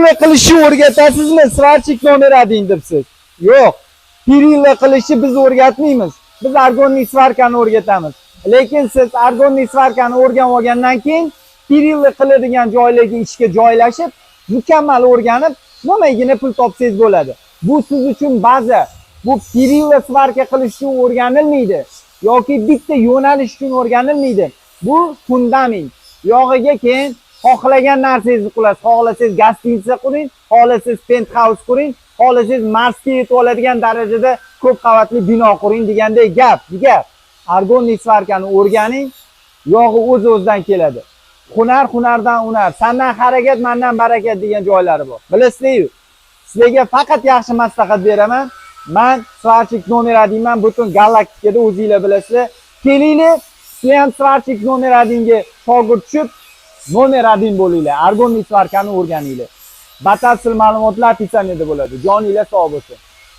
Perilla qilishni o'rgatasizmi? Сварщик номер 1 debsiz. Yo'q. Perilla qilishni biz o'rgatmaymiz. Biz аргонный сварка ni o'rgatamiz. Lekin siz аргонный сварка ni o'rganib olgandan keyin perilla qiladigan joylarga ishga joylashib, mukammal o'rganib, nimagina pul topsangiz bo'ladi. Bu siz uchun baza. Bu perilla сварка qilish uchun o'rganilmaydi yoki bitta yo'nalish uchun o'rganilmaydi. Bu fundament. Yog'iga keyin xohlagan narsangizni qurasiz. Xohlasangiz гостиница quring, xohlasangiz penthouse quring, xohlasangiz Marsga yetib oladigan darajada ko'p qavatli bino quring degandek gap, gap. Аргонный сварка ni o'rganing, yog'i o'z-o'zidan keladi. Hunar hunardan unar, sandan harakat, mandan barakat degan joylari bor. Bilasizlar-yu. Sizlarga faqat yaxshi maslahat beraman. Man сварщик номер 1 man butun galaktikada, o'zinglar bilasizlar. Kelinglar, sizlar ham сварщик номер 1 ga shogird tushib, номер 1 bo'linglar. Аргонный сварка ni o'rganinglar. Batafsil ma'lumotlar описание da bo'ladi. Joninglar sog' bo'lsin.